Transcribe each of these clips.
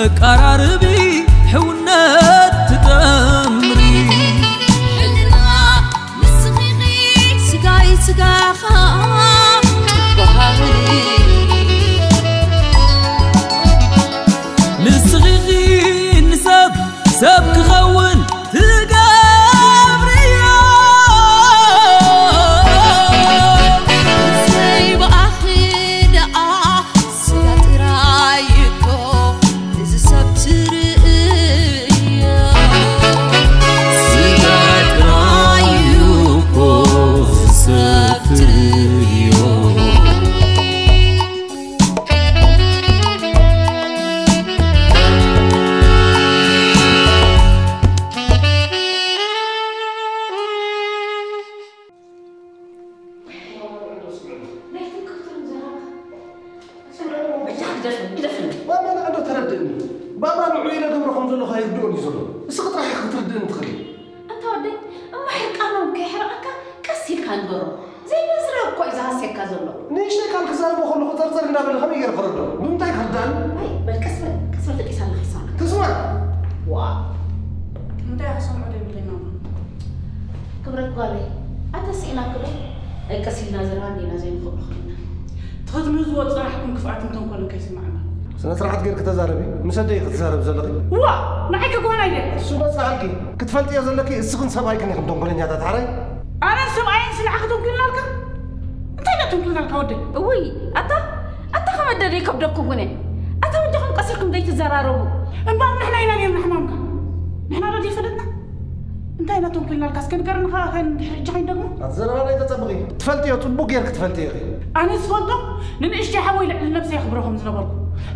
ኣቀራርቢ ሕውነት ትጠምሪ። ሕልና ንስኺ ስጋይ ስጋኻ ትበሃሪ። ንስኺ ንሰብ ሰብ ክኸውን ትገብርዮ። ዘይብኣኺ ደኣ ስጋ ጥራይ እኮ እዚ ሰብ ትርእዮ። ስጋ ጥራይ እኮ እዚ ሰብ ትርእዮ። ናይቶም ከብቶም ዘረባ። በጃ ግደፍኒ፣ ግደፍኒ። ባባ ንዕዶ ተረድእኒ። ባባ ንዑ ኢለ ገብሮ ከም ዘለኹ ኣይርድኦን እዩ ዘሎ። እስኺ ጥራሕ ኢኺ ክትርድእኒ ትኽእሊ። ኣንታ ወደይ፣ እሞ ሕርቃኖም ከይሕርቐካ ቀስ ኢልካ ንገሮ። ዘይመዝረብ እኮ እዩ ዝሃስየካ ዘሎ። ንእሽተይ ቃል ክዛረቦ ከለኹ ጸርጸር እንዳበለ ከመይ ገይረ ክረድኦ? ብምንታይ ክርዳእኒ? ኣይ፣ በል ቀስ በል፣ ቀስ በል ደቂሳ ኣለኺ ይሰማዕ። ትስማዕ? ዋ። እንታይ ክሰምዖ ዘይብለይ ማማ። ክብረት ጓለይ፣ ኣንተ ስኢናኪ ዶ? ቀስ ኢልና ዘረባ እንዲና ዘይንኽእሎ ኮይንና። ትኽትምህዝዎ ጽናሕኩም ክፍኣትን ተንኮልን ከይስማዕና። ስነ ስርዓት ጌርኪ ተዛረቢ፣ ምስ ኣደይ ክትዛረቢ ዘለኺ። ዋ! ንዓይ ከጓና ኢለ። እሱ በጽሓልኪ። ክትፈልጥዮ ዘለኪ እስኽን ሰብኣይክን ኢኽን ተንኮለኛታት፣ ሓራይ? ኣነን ሰብኣየይን ስለ ዓኸቶም ክልናልካ? እንታይ ኢና ተንኩልናልካ ወደይ? እውይ፣ ኣታ፣ ኣታ ከመደደ ይከብደኩም ግነ። ኣታ ወደኹም ቀሲርኩም ዘይትዘራረቡ። እምበኣር ንሕና ኢና ነርና ሕማምካ። ንሕና ዶ ዘይፈለጥና? እንታይ ኢና ተንኩልናልካ? እስከ ንገረኒ ከኣ ከን ድሕሪ እጃ ከይንደግሞ። ኣቲ ዘረባ ናይ ተጸብቒ። ትፈልጥዮ፣ ጽቡቕ ጌርኪ ትፈልጥዮ ኢኺ። ኣነ ዝፈልጦ ንንእሽተይ ሓወይ ልዕሊ ነብሰይ የኽብሮ ከም ዝነበርኩ።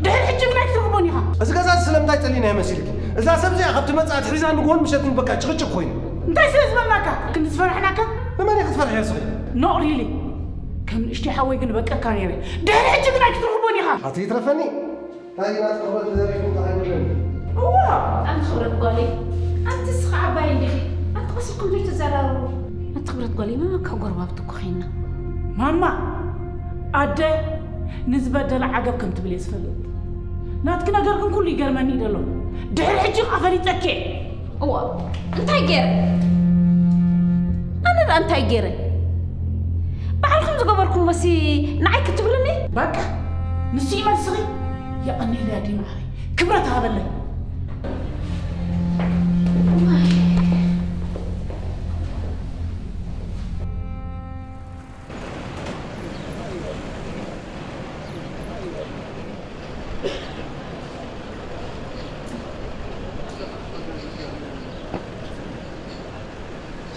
ድሕሪ ሕጂ ግን ኣይትረኽቦን ኢኻ። እዚ ገዛ እዚ ስለምንታይ ጸሊእናዮ መሲልኪ? እዛ ሰብ እዚኣ ካብቲ መጽኣት ሒዛ ንግሆን ምሸትን በቃ ጭቕጭቕ ኮይኑ። እንታይ ስለ ዝበልናካ? ክንዲ ዝፈራሕናካ? ንመን ኢኺ ትፈርሕዮ እስኺ? ኖ ሪሊ። ከም ንእሽተይ ሓወይ ግን በቀካ ነይረ። ድሕሪ ሕጂ ግን ኣይክትረኽቦን ኢኻ። ኣቲ ይትረፈኒ። እንታይ ኢና ትኽበት ተዘሪፉ እንታይ ኣይብልን። እዋ! ኣንቲ ክብረት ጓለይ፣ ኣንቲ እስኺ ዓባይ እንዲኺ። ኣንቲ ቀሲኩም ዘይትዘራረቡ። ኣንቲ ክብረት ጓለይ፣ መመካ ጎረባብቲ እኮ ኺንና። ማማ፣ ኣደ ንዝበደለ ዓገብ ከም ትብል እየ ዝፈልጥ። ናትኪ ነገር ግን ኩሉ ይገርመኒ እዩ ዘሎ። ድሕሪ ሕጂ ኸዓ ፈሊጠኪ እየ። እዋ፣ እንታይ ገይረ? ኣነ ደኣ እንታይ ገይረ? ባዕልኹም ዝገበርኩምዎሲ ንዓይ ክትብሉኒ? በቃ፣ ንሱ እዩ መልስኺ? የቐንየለይ ኣደይ መዓረይ። ክብረት ሃበለይ።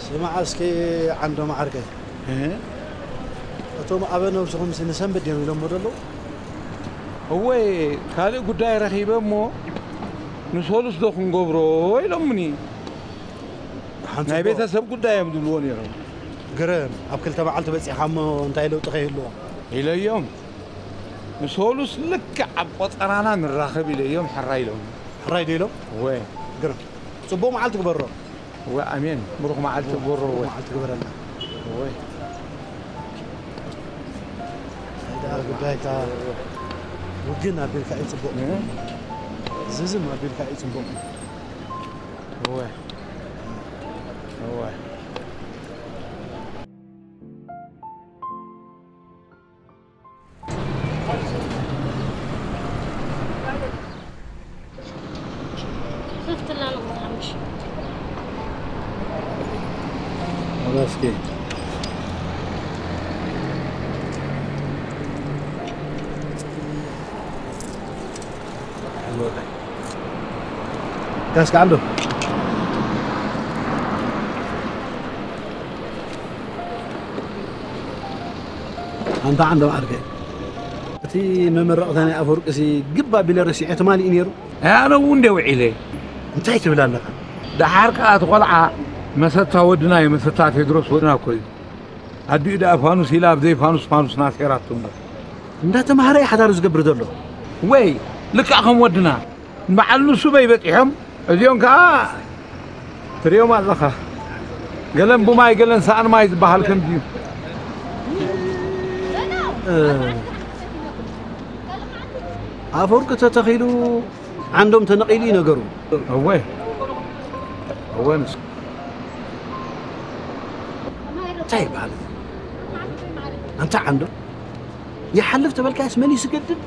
ስማዕ እስኪ ዓንዶም ዓርከይ፣ እ? እቶም ኣበ ነብስኹምሲ ንሰንበት ድዮም ኢሎሞ ዘለዉ? እወ፣ ካልእ ጉዳይ ረኺበ እሞ ንሰሉስ ዶ ክንገብሮ ኢሎምኒ። ሓንቲ ናይ እኮ ቤተሰብ ጉዳይ እዮም ዝብልዎ ነይሮም። ግርም፣ ኣብ ክልተ መዓልቲ በጺሓ እሞ እንታይ ለውጢ ከይህልዎ? ኢለዮም። ንሰሉስ ልክዕ ኣብ ቆጸራና ንራኸብ ኢለዮም ሕራይ ኢሎም። ሕራይ ዶ ኢሎም? እወ። ግርም። ጽቡቕ መዓልቲ ግበሮ። እወ፣ ኣሜን። ብሩኽ መዓልቲ እወ፣ ግበሮ፣ ጽቡቕ እወ። መዓልቲ ግበረልና። እወ። እንታይ ደኣ ጉዳይካ? ውግን ኣቢልካ እዩ ጽቡቕ። እ? ዝዝም ኣቢልካ እዩ ጽቡቕ። እወ። እወ። ከፍትላ ንቑርጣ ምሽ። እስኪ። ጋሽ ከዓንዶ። ኣንታ ዓንዶ ዓርከይ። እቲ መመረቕታ ናይ ኣፈወርቅሲ ግብ ኣቢለ ረሲዐ ትማሊ እዩ ነይሩ። ኣይ፣ ኣነ እውን እንደ ውዒለ። እንታይ ትብል ኣለኻ? ደሓር ከኣ እቲ ቆልዓ መሰታ ወድና እዩ፣ መሰታ ቴድሮስ ወድና እኮ እዩ። ኣዲኡ ደኣ ፋኑስ ኢላ ኣብ ዘይፋኑስ ፋኑስ ናሴራቶ እምበር። እንዳተማሃረ እዩ ሓዳሩ ዝገብር ዘሎ። ወይ፣ ልክዕ ከም ወድና። ንበዓል ንሱ በይ በጺሖም፣ እዚኦም ከኣ ትርእዮም ኣለኻ። ገለን ብማይ፣ ገለን ሰኣን ማይ ዝበሃል ከምዚ እዩ። እ፣ ኣፈወርቂ ተተኺሉ ዓንዶም ተነቒሉ እዩ ነገሩ። እወ፣ እወ፣ ንስ እንታይ ይበሃል? ኣንታ ዓንዶም፣ ይሓልፍ ተበልካስ መን እዩ ዝገድድ?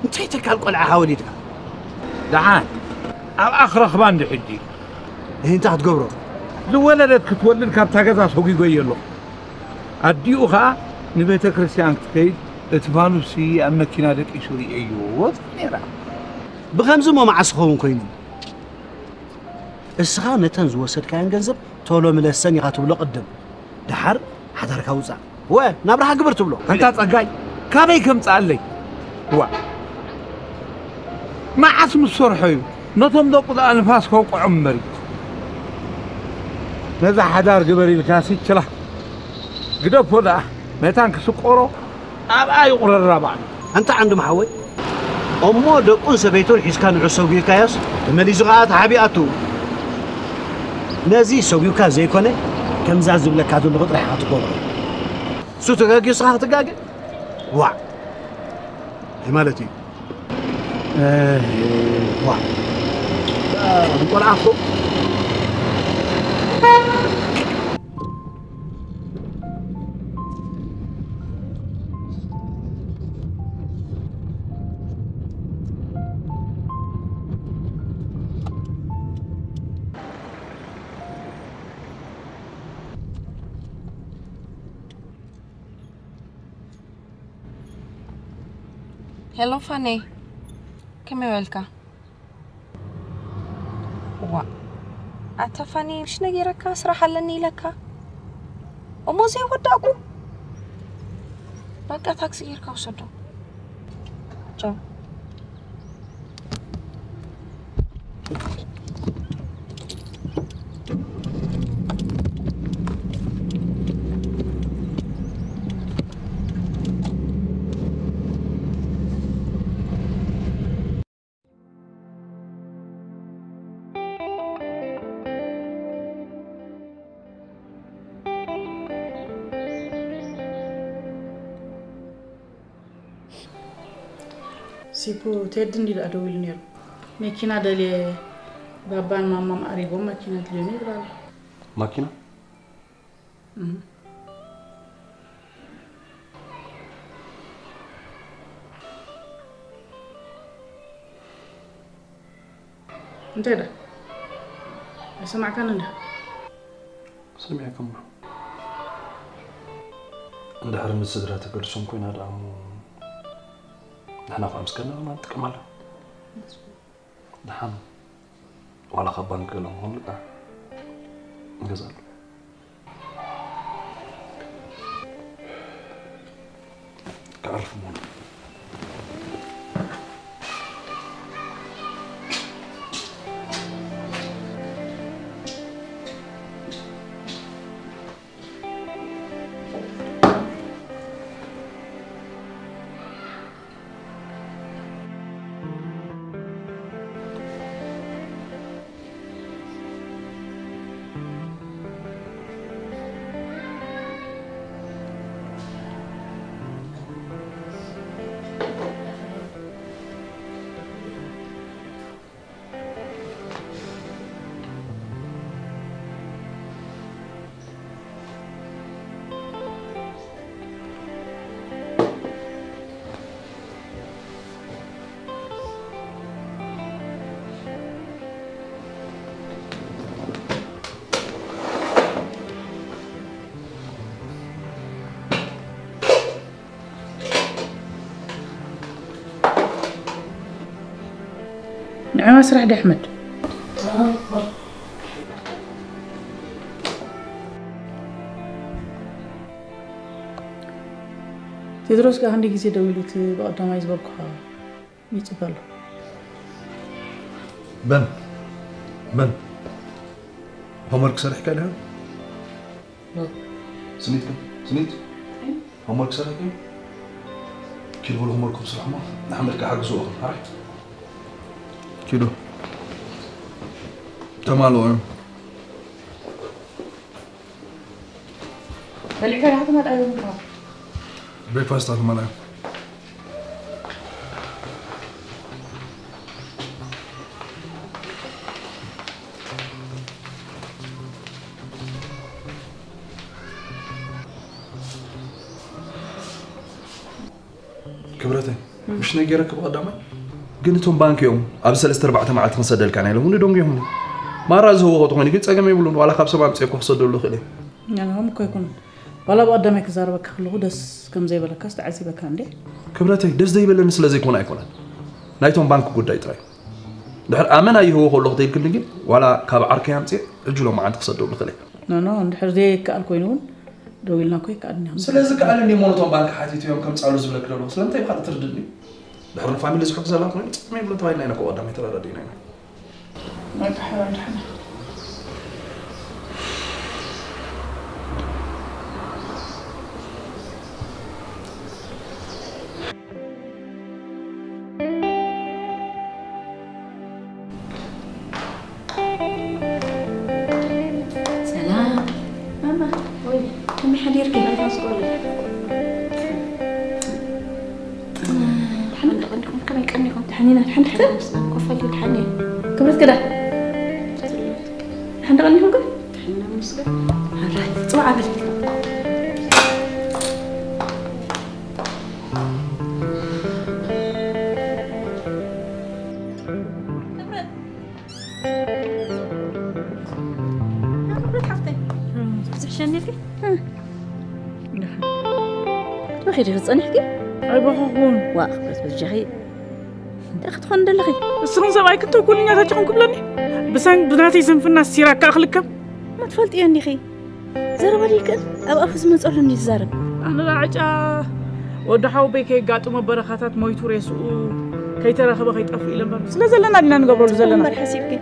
እንታይ ተካል ቆልዓ ወሊድካ? ደሓን ኣብኣ ክረኽባ እንዲ ሕጂ። እህ፣ እንታይ ክትገብሮ? ዝወለደት ክትወልድ ካብታ ገዛ ሰጒጎዮ ኣለኹ። ኣዲኡ ኸኣ ንቤተ ክርስቲያን ክትከይድ እቲ ፋኑስሲ ኣብ መኪና ደቂሱ ርእየዮ ትብል ነይራ። ብኸምዚ እሞ መዓስ ክኸውን ኮይኑ? እስኻ ነተን ዝወሰድካየን ገንዘብ ቶሎ ምለሰን ኢኻ ትብሎ ቅድም። ደሓር ሓዳርካ ውጻእ። ወ፣ ናብራኻ ግብር ትብሎ። ኣንታ ጸጋይ፣ ካበይ ከምጽኣለይ? ዋ። መዓስ ምስ ሰርሖ እዩ? ነቶም ደቁ ደኣ ንፋስ ከውቅዖም እምበሪ። ነዛ ሓዳር ግበር ኢልካሲ ችላ። ግደፎ ደኣ፣ መታን ክስቆሮ ኣብኣ ይቑረራ በዓል። ኣንታ ዓንድም ሓወይ፣ እሞ ደቁን ሰበይቱን ሒዝካ ንዑ ሰጒርካዮስ፣ ተመሊሱ ኸኣ ተሓቢኣቱ። ነዚ ሰጒርካ ዘይኮነ፣ ከምዛ ዝብለካ ዘለኹ ጥራሕ ኢኻ ትገብሮ። እሱ ተጋግዩ ንስኻ ክትጋገ? ዋዕ! እንታይ ማለት እዩ? እ፣ ዋዕ! እንቆልዓ እኮ ሄሎ ፋነይ፣ ከመይ ውዕልካ? ዋ፣ ኣታ ፋኒ፣ ምሽ ነጊረካ ስራሕ ኣለኒ ኢለካ እሞ ዘይወዳእኩ። በቃ ታክሲ ጌርካ ውሰዶ። ቻው። ሲፑ፣ ቴዲ እንዲ ደኣ ደዊሉ ነይሩ። መኪና ደልየ፣ ባባን ማማም ኣሪጎም መኪና ድልዩኒ ይብል ኣሎ። ማኪና? እም። እንታይ ደኣ? ኣይሰማዕካን እንዳ? ሰሚዐ ከማ። እንድሕር ምስ ስድራ ተገድሶም ኮይና ደኣ እሞ፣ ንሕና ኸዓ ምስ ከድና ድማ ንጥቀመላ። ደሓን ዋላ ካብ ባንክ ገለ ምኾኑ ደኣ ንገዝኣሉ። ክዓርፍ ምኾኑ። ንዕማ ስራሕ ዲ ኣሕመድ? ቴድሮስ ጋር ክንደይ ግዜ ደዊሉ እቲ ብቐዳማይ ዝበልኩኻ ይጽበ ኣሎ። በን፣ በን፣ ሆምወርክ ሰሪሕካ ዲኻ? ስኒት ከ? ስኒት? ሆምወርክ ሰሪሕካ? ኪዱ በሉ ሆምወርክ ክስራሕ እሞ ንሓመድ ክሓግዝዎ። ኣረ። ኪዱ። ተማልኦ። በሊዕካ ዲኻ ትመጣ? ይኹንካ። ብሬክፋስት ኣትማላይ። ክብረተይ፣ ምሽ ነጊረኪ ብቐዳማይ? ግን እቶም ባንክ እዮም ኣብ ሰለስተ ኣርባዕተ መዓልቲ ክንሰደልካ ኢና ኢሎም እውን ደንጉዮምኒ። ማራ ዝህቦ ተኾይኑ ግን ጸገም የብሉን። ዋላ ካብ ሰብ ኣምጺኤ እኮ ክሰደሉ ይኽእል እየ። ንዕኦም እኮ ኣይኮኑን። ዋላ ብቐዳማይ ክዛረበካ ከለኹ ደስ ከም ዘይበለካስ ተዓዚበካ እንዴ? ክብረተይ፣ ደስ ዘይበለኒ ስለ ዘይኮነ ኣይኮነን። ናይቶም ባንክ ጉዳይ ጥራይ። ድሕር ኣመና ይህቦ ከለኹ ተይልክኒ ግን ዋላ ካብ ዓርከይ ኣምጺኤ ሕጂ ሎም መዓልቲ ክሰደሉ ይኽእል እየ። ኖ፣ ኖ፣ እንድሕር ዘይከኣል ኮይኑ እውን ደው ኢልና እኮ ይከኣል እንዲኹም። ስለዚ ከኣል እንዲ ሞኖቶም ባንክ ሓቲቱ እዮም ከም ጻሉ ዝብለክ ደለዉ። ስለምንታይ ኢኻ ትርድኒ? ድሕር ንፋሚሊ ዝሕግዘላ ኮይኑ ጸም ይብሉ ተባይልና ኢና እኮ ቀዳማይ ተረዳዲእና ኢና። በቃ፣ ሕራይ ድሓን። ሰላም። ማማ፣ ወይ፣ ከመይ ሓዲርኪ? ኣይፋስቆ። ሓንቲ ቀንዲኹም፣ ከመይ ቀንዲኹም? ድሓን ኢና፣ ድሓን፣ ድሓን። ኮፍ በሊ፣ ድሓን እየ። ክብረት ግዳ። ሓንቲ ቀንዲኹም ከ? ድሓን ኢና፣ መስገን። ኣራይ፣ ጽዋዕ በሊ። ክብረት። ክብረት ሓፍተይ። ብዙሕ ሸኒልኪ? ክትበኺ ዲኺ ጸኒሕኪ? ኣይበኸኹን። ዋእ፣ ክብረት በጃኺ። እንታይ ክትኾን ደለኺ? ንስኽን ሰብኣይክን ተንኮለኛታት ኢኹም ክብለኒ? ብሰን-፣ ብናተይ ስንፍና ሲራካ ክልከም? እሞ ትፈልጥዮ እንዲኺ? ዘረባ ደይክእል፣ ኣብ ኣፉ ዝመጸሉ እንዲ ዝዛረብ። ኣነ ራዕጫ ወዲ ሓውበይ ከየጋጥሞ በረኻታት ሞይቱ ሬስኡ ከይተረኸበ ከይጠፍእ ኢለ እምበር። ስለ ዘለና ዲና ንገብረሉ ዘለና። እምበር ሓሲብኪ።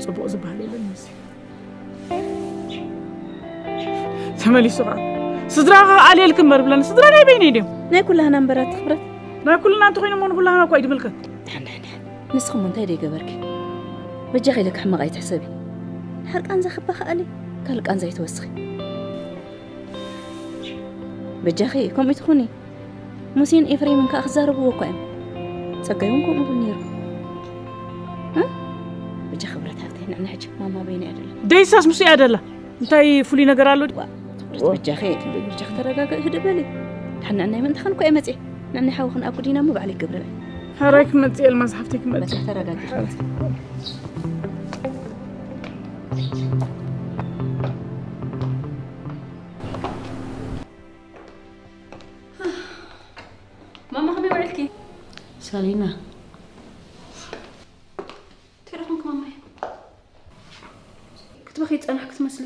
ጽቡቕ ዝበሃል የለን መሲ። ተመሊሱ ኸዓ። ስድራኻ ኣልየልክ እምበር ብለኒ። ስድራ ናይ በይነይ ድዮም? ናይ ኩላህና እምበራት ትኽብረት። ናይ ኩልና እንተኾይኑ እሞ ንኩላህና እኳ እዩ ድምልከት። ድሓን፣ ድሓን፣ ድሓን። ንስኺ እሞ እንታይ ደይገበርኪ? በጃኺ ኢለኪ ሕማቕ ኣይትሕሰቢ። ድሓር ቃንዛ ክባ ከኣሊ፣ ካልእ ቃንዛ ኣይትወስኺ። በጃኺ፣ ከምኡ ትኹኒ። ሙሴን ኤፍሬምን ከኣ ክዛረብዎ እኳ እዮም። ጸጋይ እውን ከምኡ ይብል ነይሩ። እ? በጃኺ ክብረት ሃብተይ፣ ንዕና ሕጂ ማማ በይና እያ ደላ። ደይሳስ ሙሴ እያ ደላ። እንታይ ፍሉይ ነገር ኣሎ? ዋ፣ ትኹረት በጃኺ፣ በጃኺ ተረጋግዒ፣ ህድእ በሊ። ድሓን ንዕናይ ምእንታኽን እኮ እየ መጽየ። ንዕናይ ሓውኽን ኣብ ጉዲና እሞ ባዕለይ ክገብረላ እየ። ሕራይ ክመጽእ እየ፣ ኣልማዝ ሓፍተይ ክመጽእ። በጃኺ ተረጋግዒ። ማማ ከመይ ውዕልኪ? ሳሊና። እንታይ ደኣ ኾንኪ ማማይ? ክትበኺ ጸናሕኪ ትመስሊ።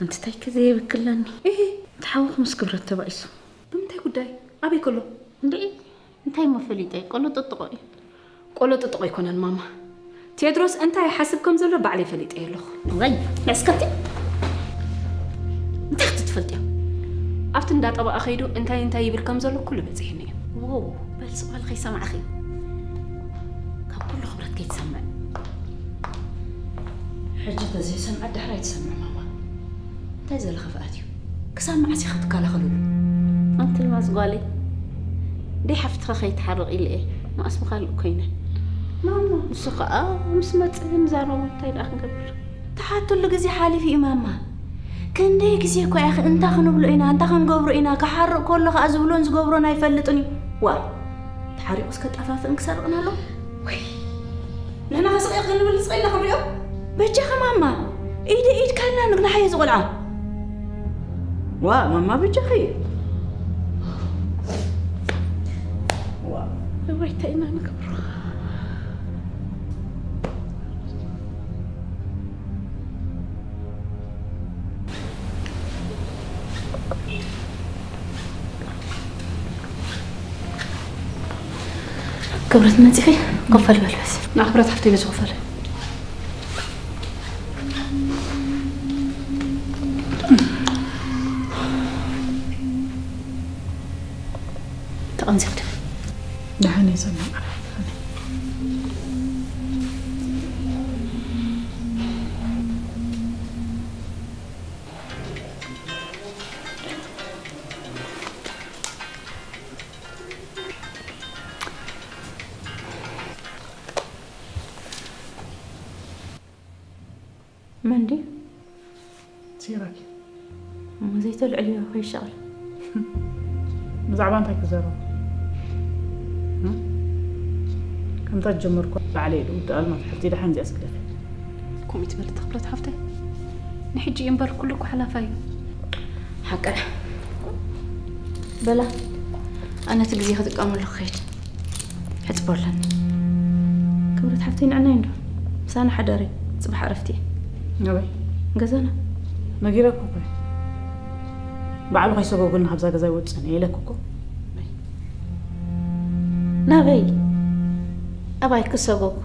ኣንቲ እንታይ ከ ዘይብክለኒ? እሂ። እቲ ሓውኺ ምስ ክብረት ተባኢሱ። ብምንታይ ጉዳይ? ኣበይ ከሎ? እንድዒ፣ እንታይ እሞ ፈሊጠ? ቆሎ ጥጥቖ እዩ። ቆሎ ጥጥቖ ኣይኮነን ማማ። ቴድሮስ እንታይ ይሓስብ ከም ዘሎ ባዕለይ ፈሊጠ ኣለኹ። ወይ፣ ንዕስከቲ። እንታይ ክትትፈልጥዮ? ኣብቲ እንዳ ጠበቓ ከይዱ እንታይ እንታይ ይብል ከም ዘሎ ኩሉ በጺሕኒ እዩ። ዎው፣ በል ስቕ በል ከይሰማዕኺ። ካብ ኩሉ ክብረት ከይትሰምዕ። ሕጂ ተዘይሰምዐ ድሕራይ ትሰምዕ ማማ። እንታይ ዘለ ክፍኣት እዩ? ክሳብ መዓስ ኢኻ ትከላኸለሉ? ኣንቲ ኣልማዝ ጓለይ፣ ደይ ሓፍትኻ ከይትሓርቕ ኢለ እየ። መኣስ ብኻልእ ኮይነ። ማማ፣ ንሱ ኸኣ ምስ መጽእ ንዛረቦ፣ እንታይ ደኣ ክንገብር? ትሓትሉ ግዜ ሓሊፉ እዩ ማማ። ክንደይ ግዜ እኮ ኢኺ እንታ ክንብሎ ኢና፣ እንታ ክንገብሮ ኢና፣ ክሓርቕ ከሎ ኸኣ ዝብሎን ዝገብሮን ኣይፈልጥን እዩ። ዋ፣ ተሓሪቑስ ከጣፋፍእን ክሰርቕን ኣሎ? ወይ፣ ንሕና ከስቕ ክንብል ስቕ ኢልና ክንሪኦ? በጃኺ ማማ፣ ኢደ ኢድካ ኢልና ንግናሓዮ እዚ ቆልዓ። ዋ፣ ማማ በጃኺ። ዋ፣ እዋይ፣ እንታይ ኢና ንገብሮ? ክብረት መጺኺ ኮፍ በል በል በስ። ንኣኽብረት ሓፍተይ በዚ ኮፍ በል። ተቐንዘብ ዶ? ደሓን እየ ዘላ። መን ድዩ? ሲራክ። እሞ ዘይተልዕልዮ ከይሻቕል። ብዛዕባ እንታይ ክዛረቡ? እንታ ጀመርኩ ባዕለይ ኢሉ ደኣል ማለት ሓፍቲ ደሓን እዚኣ ስግደት። ኮሚት በል ትኽብረት ሓፍተይ። ንሕጂ እዩ እምበር ኩሉ እኮ ሓላፋ እዩ። ሓቀ በላ፣ ኣነ እቲ ግዜ ክጥቀመሉ ክኸይድ ሕጽቦ ኣለኒ። ክብረት ሓፍተይ ንዕናይ እንዶ ምሳና ሓዳሪ ጽባሕ ዕረፍቲ እየ። ናበይ? ገዛና። ነጊረኩ እኮ እየ። ባዕሉ ከይሰጎጉልና ካብዛ ገዛ ይወጽእ እየ ኢለኩ እኮ። ናበይ? ኣባይ ክሰጎግ?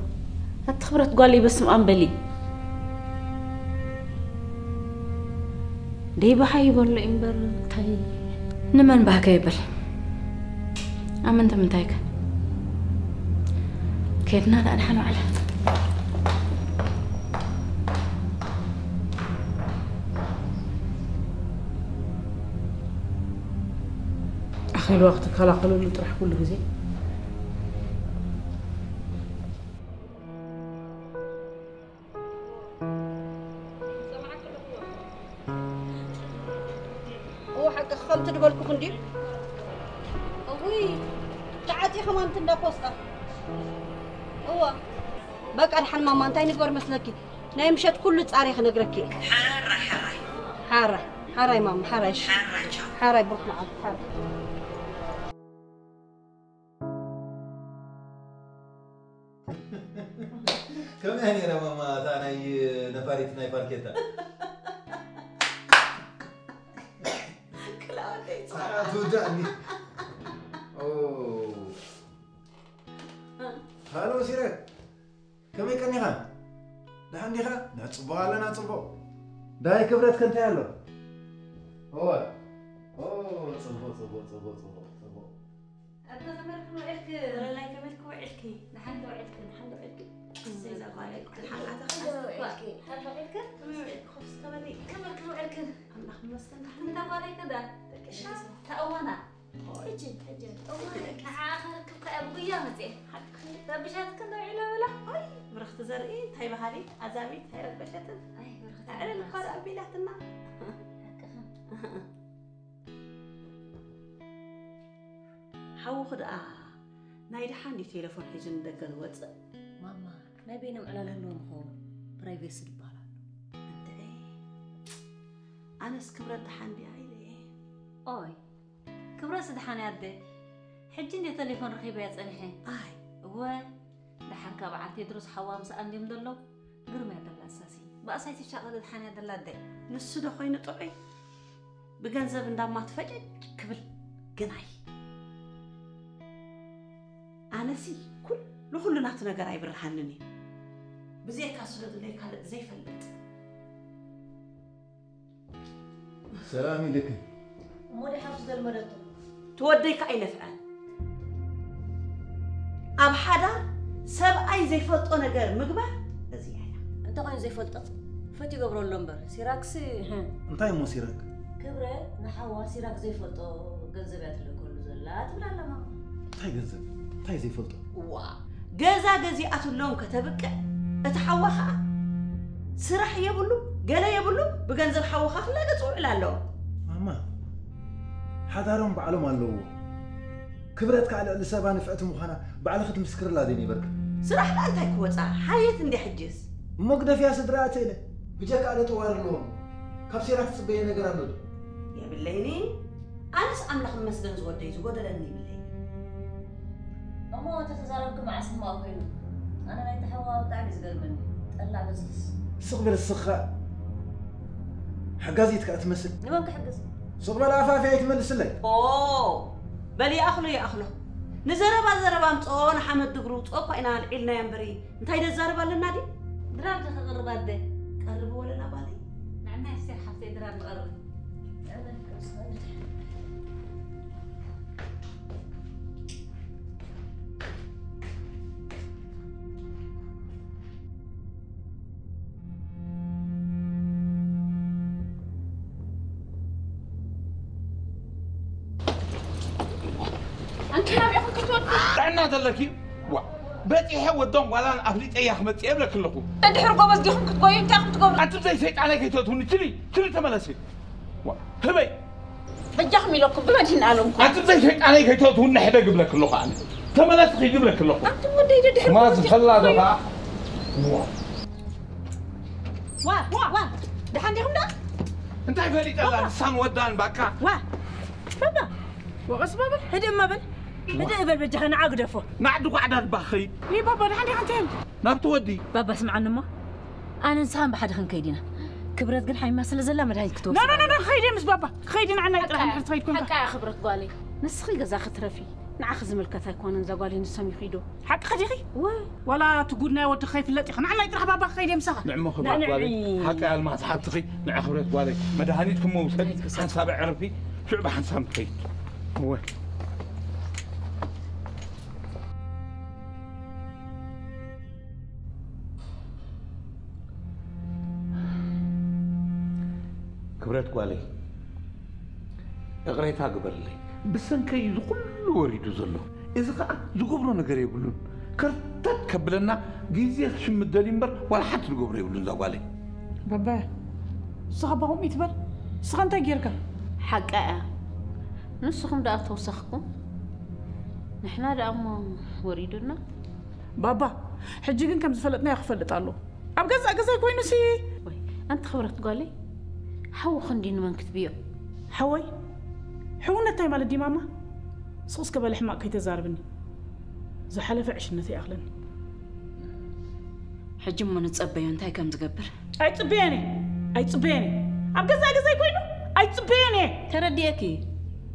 ኣቲ ክብረት ጓለይ በስመ ኣብ በሊ። ደይ በሃ ይበሎ እምበር እንታይ? ንመን ባህከ ይበል? ኣመንተ ምንታይ ከ? ከድና ደኣ ንሓን ዋዕላ። ኣኺልዋ ክትከላኸለሉ ጥራሕ ኩሉ ግዜ። እዎ ሓቂ ከምቲ ዝበልኩ ክንዲ። እውይ ተዓፂ ከማን ትንዳ ፖስታ። እዎ በቃ ድሓን ማማ እንታይ ንግበር መስለኪ? ናይ ምሸት ኩሉ ፃሬ ክነግረኪ እየ። ሓራይ ሓራይ። ሓራይ ሓራይ ማማ ሓራይ እሺ። ሓራይ ቻው። ሓራይ ብሩክ መዓልቲ ሓራይ። ከመይ ነይራ ማማ እታ ናይ ነፋሪት ናይ ፋርኬታ? ክላወደይ ትወዳእኒ። ኦ። ሃሎ ሲረ፣ ከመይ ቀኒኻ? ደሓን ዲኻ? ንሕጽቦ ኣለና ጽቡቕ። ዳይ ክብረት ከ እንታይ ኣሎ? እወ። ኦ፣ ጽቡቕ፣ ጽቡቕ፣ ጽቡቕ፣ ጽቡቕ፣ ጽቡቕ። ኣታ ከመልክ ውዕልክ? ወለላይ ከመልክ ውዕልኪ? ደሓን ዶ ውዕልክ? ደሓን ዶ ውዕልክ? እሰይ፣ እዛ ጓለይ፣ እንኳዕ ደሓን ኣተኺ። ከመይ ውዕልክ? ደሓን ዶ ውዕልክ? ከመይ ውዕልክ? ኮፍ እስከ በሊ። ከመልክ ውዕልክ? ኣምላኽ ይመስገን፣ ደሓን። እንዳ ጓለይ ከ ደኣ? ደቂሻ? ተእዋና። ሕጂ፣ ሕጂ። እዋይ፣ ንዓ ክረክብካ እየ ብጉያ መፅኤ። ሓቅኺ። ረቢሻትክን ዶ ውዒላ በላ? ኣይ፣ ብርኽቲ ዘርኢ፣ እንታይ በሃሊ፣ ኣዛሚት ኣይረበሸትን። ኣይ፣ ብርኽቲ ኣዕልል እኳ ደኣ ኣቢላትና። ሓቅኺ። ሓውኺ ደኣ ናይ ደሓን ድዩ ቴሌፎን ሒዙ ንደገ ዝወፅእ? ማማ፣ ናይ በይኖም ዕላል ኣለዎም ይኸውን። ፕራይቬሲ ይበሃል ኣሎ። እንድዒ፣ ኣነስ ክብረት ደሓን ድያ ኢለ እየ። ኦይ፣ ክብረትሲ ደሓን እያ ኣደ። ሕጂ እንድየ ቴሌፎን ረኺበያ ጸኒሐ። ኣይ። እወ፣ ደሓን ከኣ በዓል ቴድሮስ ሓዋ ምስኣ እንድዮም ዘለዉ። ግርም እያ ደላ እሳሲ። ብኣሳይ ትሻቐል ደሓን እያ ደላ ኣደ። ንሱ ዶ ኮይኑ ጥዑይ? ብገንዘብ እንዳማ ትፈጨጭ ክብል ግናይ። ኣነሲ ኩሉ ኩሉ ናቱ ነገር ኣይብርሃንን እዩ። ብዘይካ ስለ ድለይ ካልእ ዘይፈልጥ። ሰላም ኢልኪ። እሞ ዲ ሓፍቲ ዘልመደቶ? ትወደይ ከኣ ኣይነፍዐን። ኣብ ሓዳር ሰብኣይ ዘይፈልጦ ነገር ምግባር እዚ እያ። እንተ ኮይኑ ዘይፈልጦ ፈት ይገብሮ ኣሎ እምበር፣ ሲራክሲ፣ ህም። እንታይ እሞ ሲራክ? ክብረት ንሓዋ ሲራክ ዘይፈልጦ ገንዘብ እያ ትልእከሉ ዘላ ትብል ኣላ ማማ። እንታይ ገንዘብ? እንታይ ዘይፈልጦ? እዋ፣ ገዛ ገዚኣትሎም ከተብቅዕ፣ እቲ ሓዋ ኸኣ ስራሕ የብሉ፣ ገለ የብሉ፣ ብገንዘብ ሓውኻ ክላገጽ ውዕል ኣለዎ። ማማ፣ ሓዳሮም ባዕሎም ኣለውዎ። ክብረት ከኣ ልዕሊ ሰባ ንፍዕቲ ምዃና ባዕልኺ ትምስክርላ ዘይነበርኪ። ስራሕ ደኣ እንታይ ክወጻ? ሓየት እንድያ ሕጅስ። እሞ ግደፍያ ስድራ እተ ኢለ። ብጀካ ኣደ ጠዋር ኣለዎም። ካብ ሴራ ትጽበየ ነገር ኣሎ ድዩ? የብለይኒ። ኣነስ ኣምላኽ ይመስገን ዝወደይ ዝጎደለኒ ይብለይ። እሞ እንተ ተዛረብኪ መዓስ እሞ ኮይኑ? ኣነ ናይ ተሓዋ ብጣዕሚ ዝገርመኒ። ጠላዕ በዝሕስ። ስቕ በል እስኻ። ሓጋዚት ከኣ ትመስል። ንመን ክሕግዝ? ስቕ በል ኣፋፊ ኣይትመልስለይ። ኦ፣ በል ይኣኽሎ ይኣኽሎ። ንዘረባ ዘረባ ኣምጽኦ ንሓመድ ድግሩ ውጽኦ እኳ ኢና ኣልዒልናያ እምበሪ እንታይ ደዛረብ ኣለና ድዩ? ድራር ዶ ከቕርብ ኣደ? ቀርቢ ወለላ ጓለይ። ንዕና ኣስቴር ሓፍተይ ድራር ንቐርብ። ኣንቲ ናብኢኹም ክትወዱ? ጥዕና ዘለኪ? ዋ፣ በጺሐ ወዶም ጓላን ኣፍሊጠያ ክመጽእ እየ እብለኪ ኣለኹ። እንድሕር ጎበዝ ዲኹም ክትጎዩ እንታይ ኢኹም ትገብሩ? ኣንቲ ብዘይ ሰይጣነይ ከይትእትውኒ፣ ችሊ፣ ችሊ ተመለሲ። ዋ፣ ህበይ። በጃኹም ኢለኩም ብመድህን ኣለምኩም። ኣንቲ ብዘይ ሰይጣነይ ከይትእትውኒ ሕደግ እብለኪ ኣለኹ ኣነ። ተመለስ ኺድ ይብለክ ኣለኹ። ኣንቱም ወደይ ደድሕሪ ማዝ ፈላ ዶ ኸዓ ዋ ዋ ዋ ደሓን ዲኹም ዶ? እንታይ ፈሊጠላ ንሳን ወዳን ባካ። ዋ ባባ ወቐስ ባባ ህድእ እማ በል ህድእ እበል በጃኻ ንዓ ግደፎ። ናዕ ድጓዕዳ ልባኺ። ይህ ባባ ደሓን ዲኻ እንታይ? ናብቲ ወዲ። ባባ ስምዓኒ እሞ ኣነ ንስኻን ብሓደ ክንከይድ ኢና። ክብረት ግን ሓሚማ ስለ ዘላ መድሃኒት ክትወስድ ኖ ኖ ኖ ክኸይድ እየ ምስ ባባ ክኸይድ ንዓና ይጥራሕ እንድሕር ትኸይድ ኮንካ። ሓቃ ክብረት ጓለይ ንስኺ ገዛ ክትረፊ ንዓኺ ዝምልከት ኣይኮነን እዛ ጓለይ ንሶም ይኺዱ። ሓቅኺ ዲኺ? ዋላ እቲ ጉድ ናይ ወዲ ከይፍለጥ ኢኺ። ንዓናይ ጥራሕ ባባ ክኸይድ እየ ምሳኻ። ንዕሞ ክብረት ጓለይ ሓቂ ኣልማዝ ሓብትኺ ንዓ ክብረት ጓለይ መድሃኒት ክሞ ውሰዲ ሓንሳብ ኣዕርፊ ሽዑ ብሓንሳብ ንኸይድ። እወ ክብረት ጓለይ እቕሬታ ግበርለይ። ብሰንከይ እዚ ኩሉ ወሪዱ ዘሎ። እዚ ኸዓ ዝገብሮ ነገር የብሉን። ከርተት ከብለና ግዜ ክሽምት ደልዩ እምበር ዋላ ሓንቲ ዝገብሮ የብሉን እዛ ጓለይ። ባባያ ንስኻ እባ ከምኡ ይትበል። ንስኻ እንታይ ጌርካ? ሓቃ እያ። ንስኹም ደኣ ተወሰኽኩም ንሕና ደኣ እሞ ወሪዱና። ባባ ሕጂ ግን ከም ዝፈለጥናዮ ክፈልጥ ኣለዎ። ኣብ ገዛእ ገዛይ ኮይኑሲ። ወይ ኣንቲ ክብረት ጓለይ ሓዊ ክንዲ ንመን ክትብዮ? ሓወይ ሕውነት እንታይ ማለት ድዩ ማማ? ስቕ እስከ በሊ ሕማቕ ከይተዛርብኒ። ዝሓለፈ ዕሽነት ይኣኽለኒ። ሕጂ እሞ ንጸበዮ እንታይ ከም ዝገብር። ኣይጽበዮን እየ ኣይጽበዮን እየ ኣብ ገዛእ ገዛይ ኮይኑ ኣይጽበዮን እየ። ተረዲኤኪ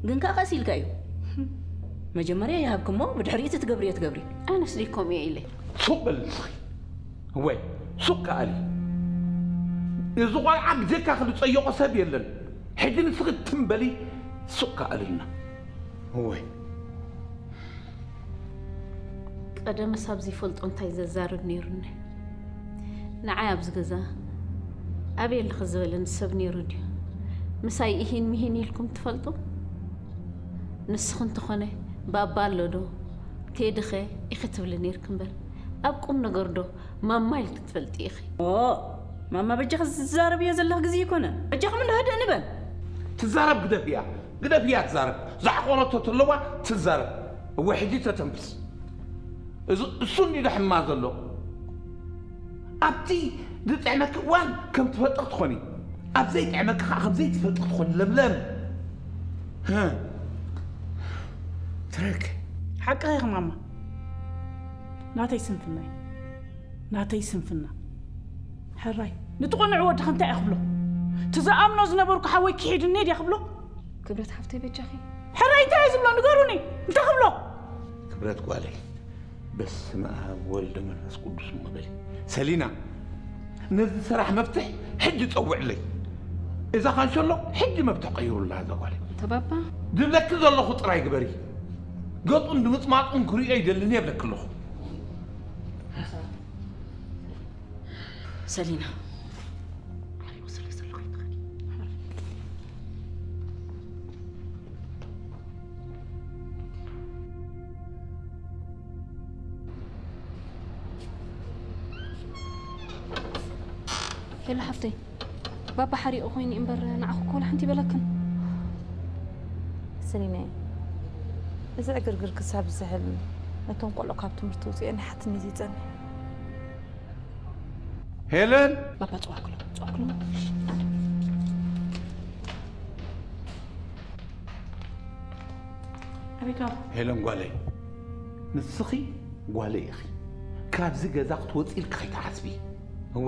ግን ከኣ ቀስ ኢልካ እዩ። መጀመርያ ይሃብክሞ ብድሕሪኡ እቲ ትገብርዮ ትገብሪ። ኣነስ ድዩ ከምኡ እየ ኢለ። ሱቕ በሊ ንስኺ። እወ ሱቕ ከኣሊ። እዚ ቖልዓ ብጀካኺ ዝጸየቖ ሰብ የለን። ሕጂ ንስኺ ትም በሊ ሱቕ ከኣልና። እወ። ቀደምስ ኣብ ዘይፈልጦ እንታይ ዘዛርብ ነይሩኒ። ንዓይ ኣብዚ ገዛ ኣበይ ኣለኺ ዝበለኒ ሰብ ነይሩ ድዩ? ምሳይ ኢሂን ምሂን ኢልኩም ትፈልጡ? ንስኺ እንተኾነ ባባ ኣሎ ዶ? ቴዲ ኸ ኢኺ ትብሊ ኔርኪ እምበር ኣብ ቁም ነገር ዶ ማማ ኢልኪ ትፈልጢ ኢኺ? ኦ ማማ በጃኺ ዝዛረብዮ ዘለኺ ግዜ ኣይኮነን። በጃኹም እንዶ ህድእ ንበል። ትዛረብ ግደፍያ ግደፍያ ትዛረብ። ዝዓቖረቶ ተለዋ ትዛረብ። እወ ሕጂ ተተንፍስ። እዚ እሱ እንዲ ደሕማ ዘሎ ኣብቲ ዝጥዕመኪ እዋን ከም ትፈልጢ ክትኾኒ ኣብ ዘይጥዕመኪ ከዓ ከም ዘይትፈልጢ ክትኾኒ ለምለም። ትረክ ሓቅኺ ኢኺ ማማ። ናተይ ስንፍና እዩ። ናተይ ስንፍና። ሕራይ ንትቕንዕ ወድኺ እንታይ እየ ክብሎ? እቲ ዝኣምኖ ዝነበርኩ ሓወይ ክሒድኒ ድየ ክብሎ? ክብረት ሓፍተይ በጃኺ። ሕራይ እንታይ እየ ዝብሎ ንገሩኒ። እንታይ ክብሎ? ክብረት ጓለይ በስመ ኣብ ወልድ መንፈስ ቅዱስ እሞ በሊ። ሰሊና ነዚ ስራሕ መፍትሕ ሕጂ ጸውዕለይ። እዛ ካንሸሎ ሕጂ መፍትሕ ቀይሩላ እዛ ጓለይ። ተባባ። ዝብለኪ ዘለኹ ጥራይ ግበሪ። ገጹን ድምጽማጹን ክርእዮ ይደልን እየ እብለኪ ኣለኹ። ሰሊና። ሄሎ ሓፍተይ፣ ባባ ሓሪቑ ኮይኑ እምበር ንዓኹ እኮ ወላ ሓንቲ ይበለክን። ሰሊናየ፣ እዚ ዕግርግር ክሳብ ዝሕል ነቶም ቆልዑ ካብ ትምህርቲ ውፅኦ ናይ ሓትኒ ዘይፀንሕ። ሄለን! ባባ ፅዋክሎ ፅዋክሎ ኣቤት ባባ። ሄለን ጓለይ፣ ንስኺ ጓለይ ኢኺ። ካብዚ ገዛ ክትወፂ ኢልኪ ከይትሓስቢ። እወ፣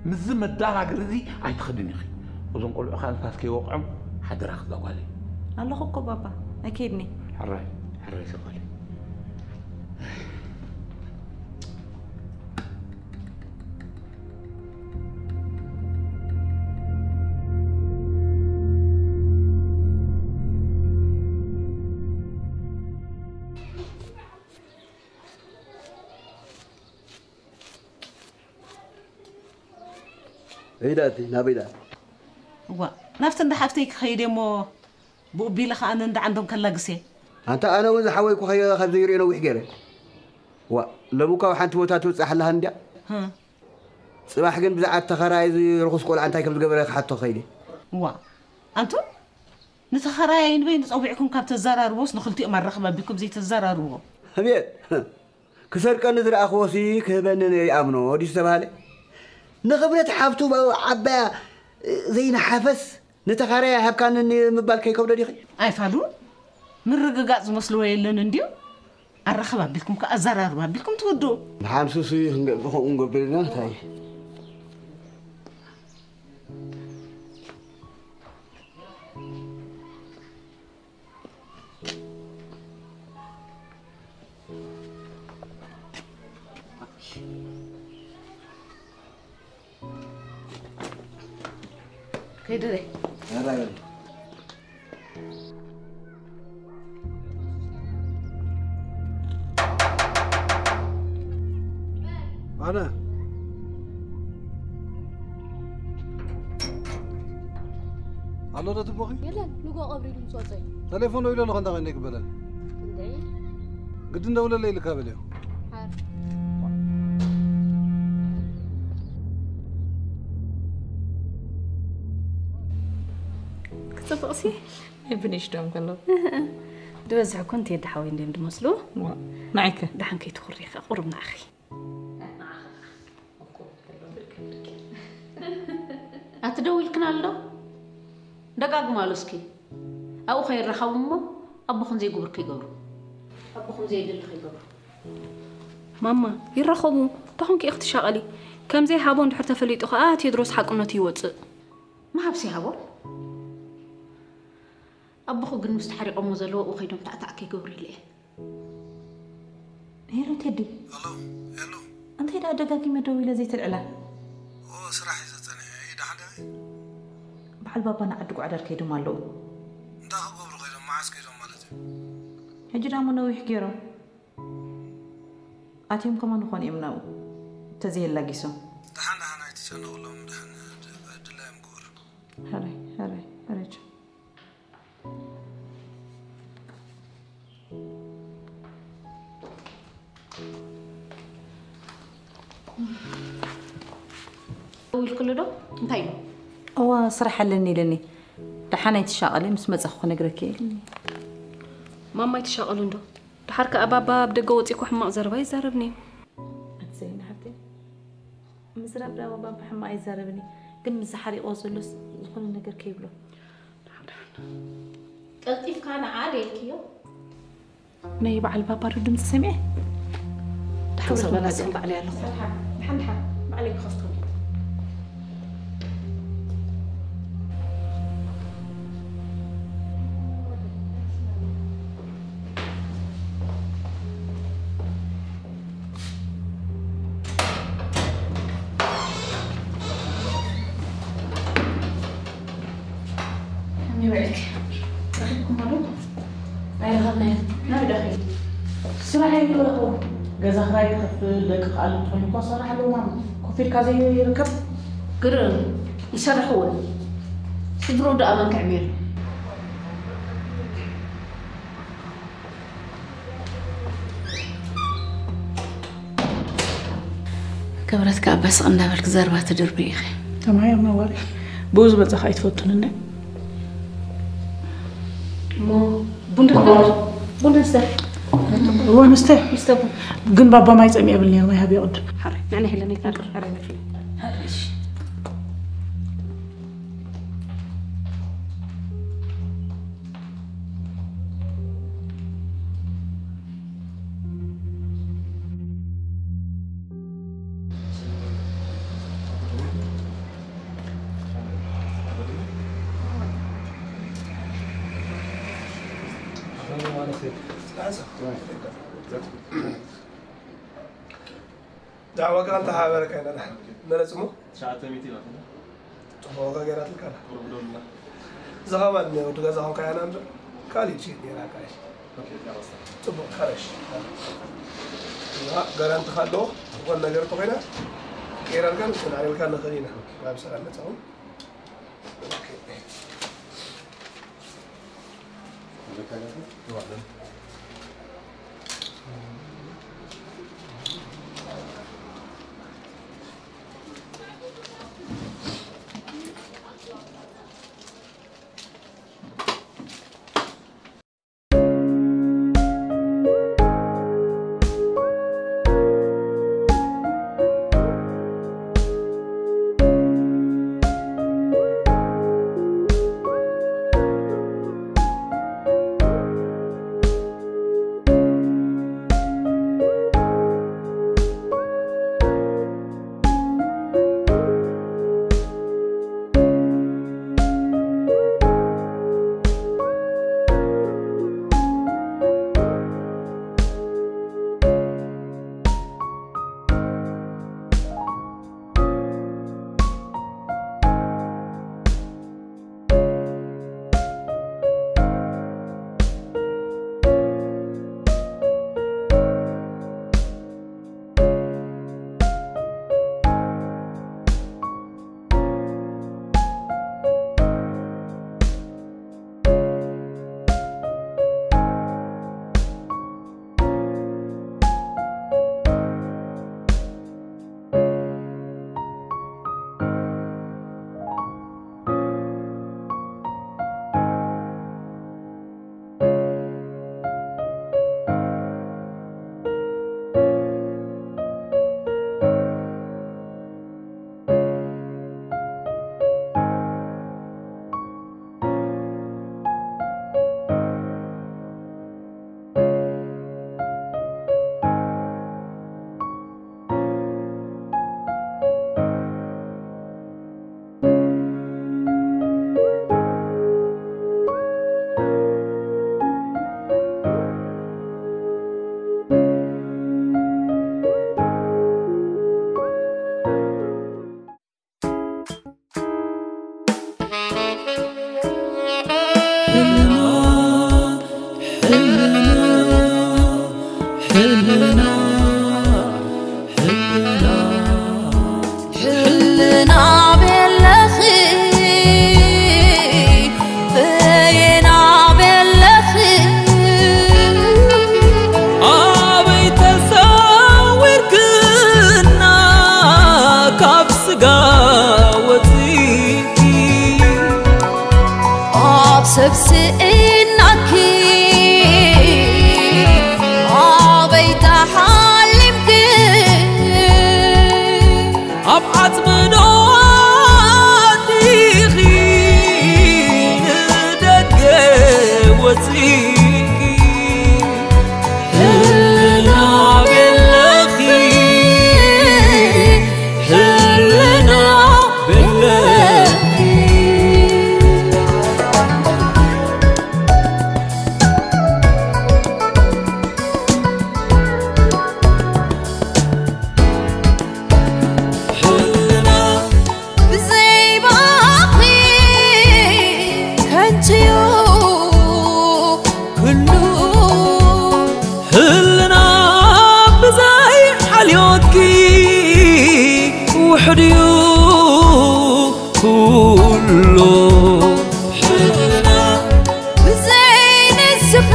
ምስዚ መዳናግሪ እዚ ኣይትኸድን ኢኺ። እዞም ቆልዑ ከዓ ንፋስ ከይወቕዖም ሓደራኺ እዛ ጓለይ። ኣለኹ እኮ ባባ፣ ኣይከይድን እየ። ሕራይ፣ ሕራይ እዛ ጓለይ። ዒዳቲ ናበይ ደኣ? እዋ ናብቲ እንዳ ሓፍተይ ክኸይድ እየ እሞ ብኡ ቢለ ኸኣ ንእንዳ ዓንዶም ከላግስ እየ። ኣንታ ኣነ እውን ዝሓወይኩ ከይረ ካብ ዘይርእዮ ነዊሕ ገይረ። ዋእ ሎሚ እኳ ኣብ ሓንቲ ቦታ ትውጻእ ሓላሃ እንድያ። ጽባሕ ግን ብዛዕባ ተኸራይ እዚ ርኹስ ቆልዓ እንታይ ከም ዝገበረ ክሓቶ ከይደ። ዋእ ኣንቱም ንተኸራያይ ንበይኑ ጸዊዕኩም ካብ ተዘራርቦስ ንኽልቲኦም ኣራኽብ ኣቢልኩም ዘይተዘራርብዎ? ኣቤት! ክሰርቀኒ ዝረኣኽዎሲ ክህበኒ ነይኣምኖ ድዩ ዝተባህለ? ንኽብረት ሓፍቱ ዓባያ ዘይነሓፈስ ንተኻርያ ሃብካኒ ምባል ከይከብዶ ዲኺ? ኣይፋሉን። ምርግጋጽ ዝመስልዎ የለን እንድዩ። ኣራኸብ ኣቢልኩም ከኣ ኣዘራርባ ኣቢልኩም ትውድኡ። ንሓምስሱ እዩ ክንገ-፣ ብኸምኡ ንገብር ኢና፣ እንታይ? ከይድረ። ኣነ ኣሎ ዶ ትቦኺ? የለን፣ ንጎ ቀብሪ ኢሉ ምስ ወጸ እዩ። ተሌፎን ዶ ኢሉ ኣሎ፣ ከንታ ከንደ ይቅበለል? እንዴ? ግድን ደውለለይ ኢልካ በልዮ። ሓር። ክጽብቕሲ? ናይ ብንእሽቶም ከለዉ። ዝበዝሕ እኮ እንተ የደ ሓወይ እንድዮም ዝመስሉ። ዋ፣ ንዓይከ? ደሓን ከይትኹሪ ኢኻ፣ ቁሩብ ንዓኺ። ኣቲ ደዊልክናሉ ዶ? ደጋግማሉ እስኪ። ኣብኡ ከይራኸቡ እሞ ኣቦኽን ዘይግቡር ከይገብሩ። ኣቦኽን ዘየድሊ ከይገብሩ። ማማ፣ ይራኸቡ። እንታይ ኮንኪ ኢኺ ትሻቐሊ? ከም ዘይሃቦ እንድሕር ተፈሊጡ ኸኣ ቴድሮስ ሓቅነቱ ይወጽእ። ምሃብሲ ይሃቦ። ኣቦኹ ግን ምስቲ ሓሪቖሞ ዘለዉ ኣብኡ ከይዶም ታዕታዕ ከይገብሩ ኢለ እየ። ሄሎ ቴዲ። ሄሎ፣ ሄሎ። እንታይ ደኣ ደጋጊመ ደዊለ ዘይተልዕላ? ኦ፣ ስራሕ እዩ ዘጸንሐ። እዩ ደሓን ደበይ? በዓል ባባ ንዓዲ ጓዕዳድ ከይዶም ኣለዉ። እንታይ ክገብሩ ከይዶም? መዓስ ከይዶም ማለት እዩ? ሕጂ ደኣ እሞ ነዊሕ ገይሮም። ኣትዮም ከማን ንኾን እዮም ናብኡ። ተዘየላጊሶም። ደሓን፣ ደሓን፣ ኣይትጨነቑሎም፣ ደሓን፣ ድ-፣ ድላዮም ግበሩ። ሕራይ፣ ሕራይ፣ ሕራይ፣ ቻው። ደዊልክሉ ዶ? እንታይ ኢሉ? እዋ፣ ስራሕ ኣለኒ ኢለኒ። ደሓን ኣይትሻቐሊ፣ ምስ መጻኹ ክነግረኪ እየ። ማማ ኣይትሻቐሉ እንዶ። ደሓር ከኣ ባባ ኣብ ደገ ወጺኡ እኮ ሕማቕ ዘረባ ይዛረብኒ። ኣቲ ዘይና ሓብተይ፣ ምዝራብ ደኣ ባባ ሕማቕ ኣይዛረብን እዩ። ግን ምስ ዝሓሪቕዎ ዘሎስ ዝኾነ ነገር ከይብሎ። ቀልጢፍካ ንዓ ደልክዮ። ናይ በዓል ባባ ዶ ድምፂ ሰሚዐ? ደሓን ክብረት ሰበና ንዓዘ። ስም ባዕለይ ኣለኹ። ደሓን፣ ደሓን፣ ደሓን። ባዕለይ ክኸፍቶ። ከመይ ውዒልኪ? ረኺብኩማ ዶ? ኣይረኸብናዮን። ናበይ ዶ ከይዱ? ስራሕ እዩ ዝረኽቦ። ገዛ ክራይ ክኸፍል፣ ደቂ ክኣሊ እንተኾይኑ እኮ ሰራሕ ኣለዎ ማማ። ኮፍ ኢልካ ዘይርከብ። ግርም፣ ይሰርሕ እውን። ስድርኡ ደኣ መን ከዕብየሉ? ክብረት ከኣ በስቕ እንዳበልክ ዘረባ ትድርቢ ኢኺ። ተማሂርና ዋሪ። ብኡ ዝመጻ ከኣ ኣይትፈቱን እንደ። እሞ ቡን ዶ ክትገብር? ቡን ንስተ። እወ፣ ንስተ። ንስተ ቡን። ግን ባባ ማይ ጸሚኤ ብል ነይሩ፣ ማይ ሃብዮ ቅድም። ሓራይ፣ ንሕና ሄለና ይታረቅ፣ ሓራይ ንፍለ። እሺ። ዳ ዋጋ እንተ ሓበረ ካይና ነረጽሞ ትሽዓተ ሚእቲ ናትና። ጽቡቕ ዋጋ ገይራትልካ ኣላ። ቁሩብ ዶ ኣላ? እዛ ኸማን ወዲ ገዛ ኾንካ ያና እምበር፣ ካልእ ችግር የብላን፣ ካሽ። ኦኬ፣ ዳወሳ። ጽቡቕ፣ ካሽ። እና ጋራንቲ ካለዎ፣ ዝኾነ ነገር እንተኾይና፣ ቀይራልካ፣ ንስንዓልካ ንኽእል ኢና። ናብ ሰላም መጻኹም። ኦኬ። ሕልና፣ ሕልና፣ ሕልና፣ ሕልና ቤለኺ፣ በየና ቤለኺ፣ ኣበይ ተሰዊርክና ካብ ስጋ ወፂእኪ፣ ኣብ ሰብ ስኢናኪ ኣበይ ተሓሊምኪ፣ ኣብ ዓጽሚ ዶ ኣቲኺ ንደገ ወጺእኪ፣ ህልና ቤለኺ፣ ህልና ቤለኺ። ሕልና ብዘይ ባኺ ከንቱ'ዩ ኩሉ። ሕልና ብዘይ ሓልዮትኪ ውሑድ'ዩ ኩሉ። ሕልና ብዘይ ንስኺ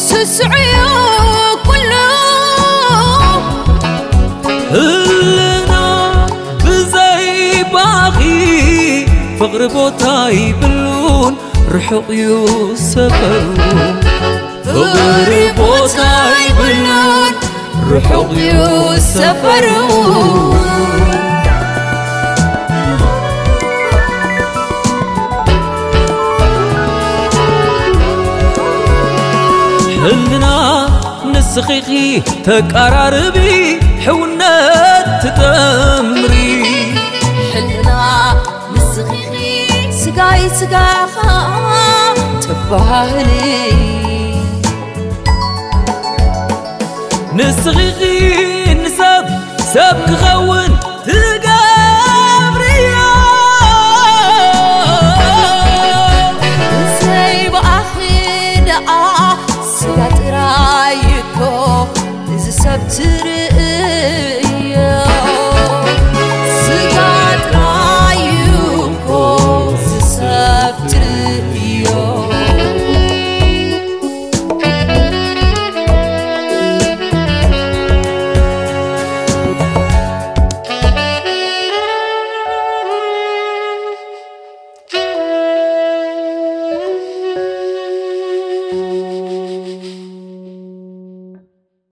ስሱዕ'ዩ ኩሉ። ሕልና ብዘይ ባኺ ፍቕሪ ቦታ ይብሉን ርሑቕ እዩ ሰፈሩ። ፍቕሪ ቦታ ይብሉን ርሑቕ እዩ ሰፈሩ። ሕልና ንስኺ ኢኺ ተቃራርቢ፣ ሕውነት ትጠምሪ። ሕልና ንስኺ ኢኺ ስጋይ ስጋኻ ትበሃህሊ። ንስኺ ኢኺ ንሰብ ሰብ ክኸውን